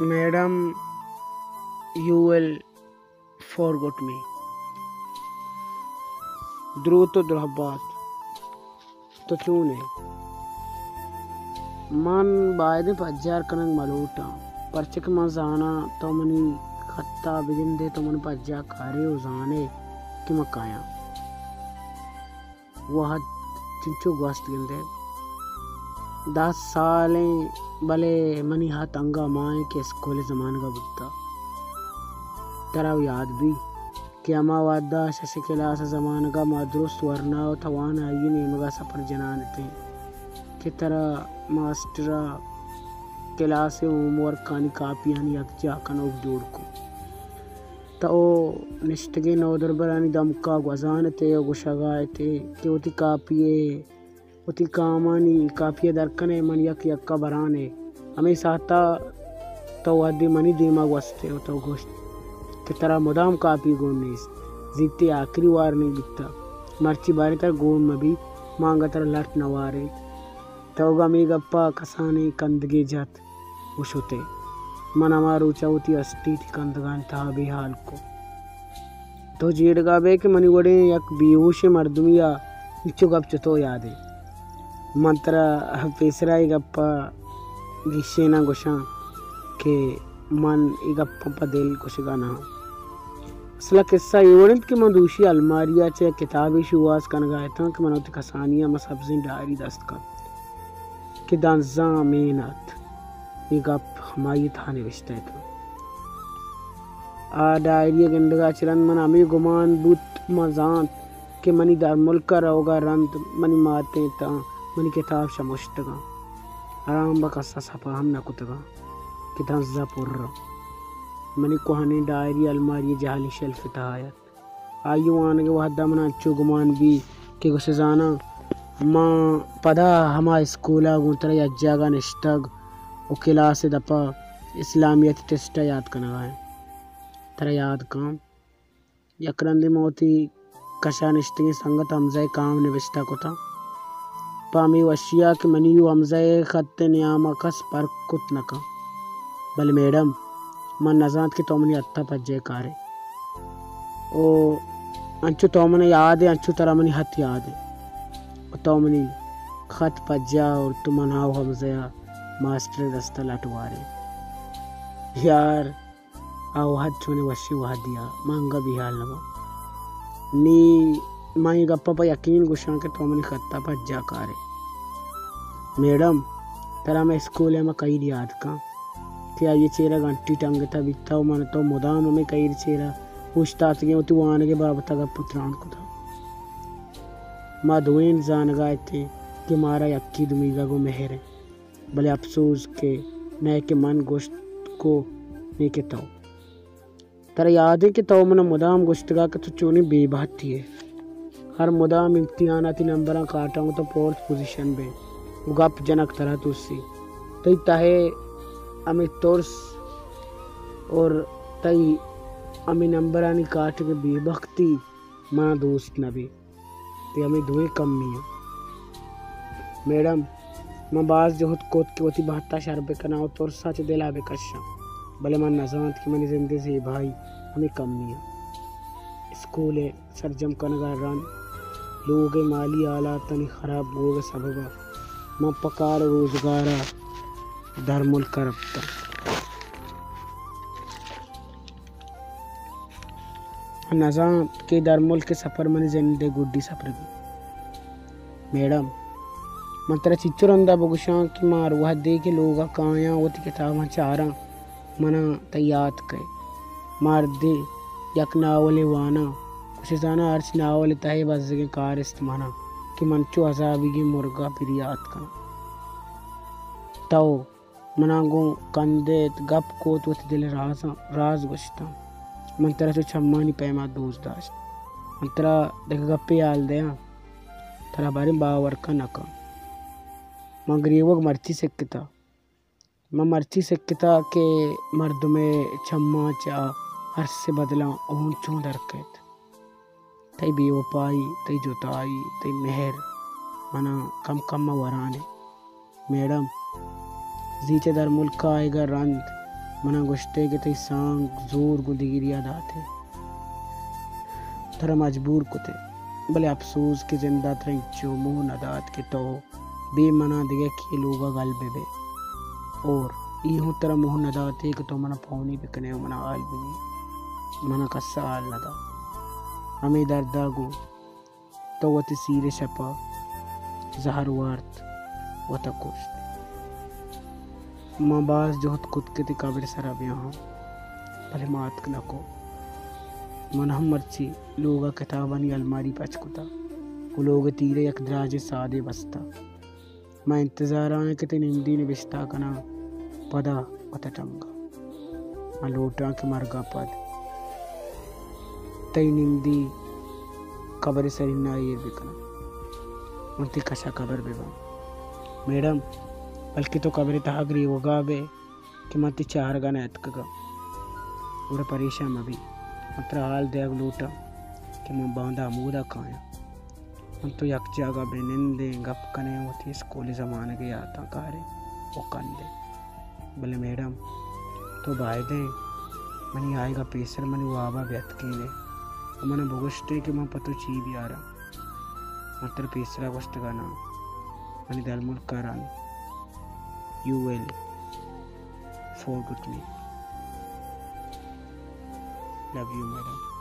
Madam, you will forgot me. دروت و درہبات. تو چون ئے؟ من بایدیں پجار کنگ مہ لوٹاں، پرچا کہ من زاناں تو منی خطا بگندے، تو من پجار کارے و زانے کہ من کایاں. وہد چنچو گوست گندے. دہ سالیں، بلے منی ہت انگا ماہیں کہ اسکول زمانگا بوتا. ترا یاد بی کہ ہما وہدا شش کلاس زمانگا ما درست ورنا و توانائی نیمگا سفر جنان اتیں کہ ترا ماسٹرا کلاس ہوم ورکانی کاپیانی یکجا کنوک جوڑ کو. تو نشتگیں نودربرانی دمکا گوزان اتے و گوشگا اتے کہ وتی کاپی ء، وتی کامانی کاپی ء در کن ئے، من یک یکا بران ئے. ہمے ساعتا تو وہدے منی دیما گوست ئے و تو گوشت کہ ترا مدام کاپی گون نیست، زیت ئے آخری وارننگ بیتا، مرچی باریں ترا گون مہ بیت، ما انگت ترا لٹ نہ واریں. تو گوں ہمے گپا کسانیں کندگے جت و شت ئے. من ہما روچا وتی ہستی تئی کندگانی تہا بے ہال کو. تو جیڑگا بئے کہ منی وڑیں یک بے ہوشیں مردمیا انچو گپ چتو یاد انت. من ترا پیسرا اے گپا گیشیناں گوشاں کہ من اے گپاں پہ دل گوشگا نہ آں. اصل ء قصہ اے وڑ انت کہ من دوشی الماری ء چہ کتابے شوہاز کنگا اتاں کہ من وتی کسانی ء ہما سبزیں ڈائری دست کپت کہ دنزاں مین ات. اے گپ ہمائی ء تہا نبشتہ اتاں. آ ڈائری ء گندگا چہ رند من ہمے گمان بوت، من زانت کہ منی درملک ء روگ ء رند منی ماتیں تاں منی کتاب شمشتگاں، آرام بہ کس ء سپا ہم نہ کتگاں کہ دنز ء پر انت. منی کوہنیں ڈائری الماری ء جہلی شیلف ء تہا ات. آئی ء وانگ ء وہد ء من انچو گمان بی کہ گوشے زاناں، من پدا ہما اسکول ء گوں ترا یک جاگہ نشتگ و کلاس ء دپ ء اسلامیاتی ٹیسٹ ء یات کنگ ء آں. ترا یاد کن؟ یک رندے من وتی کش ء نشتگیں سنگت حمزہ ء کاہم نبشتہ کتاں. پہ ہمے وشی ء کہ منی و حمزہ ء خط ء نیام ء کس پرک کت نہ کنت. بلے میڈم، من نزانت کہ تو منی ہت ء پجہ ء کارے. او انچو تو من ء یاد ئے، انچو ترا منی ہت یاد انت. و تو منی خط پجہ ء اور تو من ء و حمزہ ء ماسٹر ء دست ء لٹ وارے. یار، آ وہد چونیں وشیں وہدے ء، من انگہ بیہال نہ باں. نی من اے گپ ء پہ یقین گوشاں کہ تو منی خط ء پجا کارے. میڈم، ترا مئے اسکول ء ہما کہیر یات کن کہ آئی ء چیرا گھنٹی ٹنگتہ بیتہ و من تو مدام ہمے کہیر چیرا اوشتاتگیں، وتی وانگ ء بابت ء گپ و تران کتہ. ما دوئین زانگا اتیں کہ مارا یکے دومیگا گوں مہر انت. بلے اپسوز کہ نئے کہ من گوشت کو، نئے کہ تو. ترا یاد انت کہ تو منا مدام گوشتگا کہ تو چونیں بے بہتی ئے. ہر مدام امتحاناتی نمبراں کاٹاں گوں تو فورتھ پوزیشن بئے و گپ جنگ ترا توسی. تئی تہا ہمے ترس اور تئی ہمے نمبرانی کاٹگ ء بے بختی منا دوست نہ بی. تئی ہمے دوئیں کمی انت. میڈم، من باز جہد کت کہ وتی بہت ء شر بکناں و ترس ء چہ دل ء بکشاں، بلے من نزانت کہ منی زند ء زیبائی ہمے کمی انت. اسکول ء سرجم کنگ ء رند لوگ ء مالی حالاتانی خراب بوگ ء سبب ء من پہ کار ء روزگار ء درملک ء رپتاں. من نزانت کہ درملک ء سپر منی زند ء گڈی سپرے بیت. میڈم، من ترا چنچو رندا بگوشاں کہ من ہر وہدے کہ لوگ ء کایاں وتی کتاباں چاراں، منا تئی یات کئیت. من ہردے یک ناولے واناں، گوشے زاناں ہرچ ناول ء تہ ء بزگیں کارست منا کہ من چو عذابیگیں مرگ ء پریات کناں. تو منا گوں کندت، گپ کت، وتی دل ء رازاں، راز گوشتاں. من ترا چو چمانی پیما دوست داشت. من ترا دگہ گپے حال دیاں، ترا باریں باور کن نہ کن. من گریوگ مرچی سکتا. من مرچی سکتا کہ مردم ء چماں چہ ارس ء بدلاں ہون چون در کئیت. تئی بے وپائی، تئی جتائی، تئی مہر منا کم کم ء وران انت. میڈم، زی چہ درملک ء آیگ ء رند منا گوشتے کہ تئی سانگ زور گوں دگریا داتے، ترا مجبور کتے، بلے افسوز کہ زندا ترا انچو موہ نہ دات کہ تو بے منا دگہ کے لوگا گل بہ بے۔ اور ای ہوں ترا موہ نہ داتے کہ تو منا پونی بکنے و منا حال بنی۔ منا کس حال نہ دا۔ ہمے دردا گوں تو وتی سیر شپا زہر وارت، وتا کشت۔ من باز جہد کت کہ تئی قبر سرا بیاہاں، بلے ما اتک نہ کو۔ من ہم مرچی لوگا کتابانی الماری پچ کتا و لوگ تیرے یک دراجیں سادے بستا۔ من انتظار آں کہ تئی نمدی نبشتہ کناں، پدا وتا ٹنگا۔ من لوٹاں کہ مرگا پد تئی نمدی قبر سرینا ایر بکناں۔ من تئی کشا قبر بباں۔ میڈم، بلکہ تو قبر تہا گریوگا بے کہ من تئی چارگا نہ اتکگاں۔ گڑا پریشان مبی۔ من ترا حال دیگ لوٹاں کہ من باندا ہمودا کایاں۔ من تو یک جاگہ بہ نندیں، گپ کنیں، وتی اسکولی زمانگ ء یاتاں کاریں و کندیں۔ بلے میڈم، تو بایدیں منی آیگ ء پیسر منی واب ء بیاتکینے و من ء بگوشتیں کہ من پہ تو چی بیاراں۔ من ترا پیسرا گوشتگ ء ناں، منی دلملک ء رند، you will forget me. Love you, madam.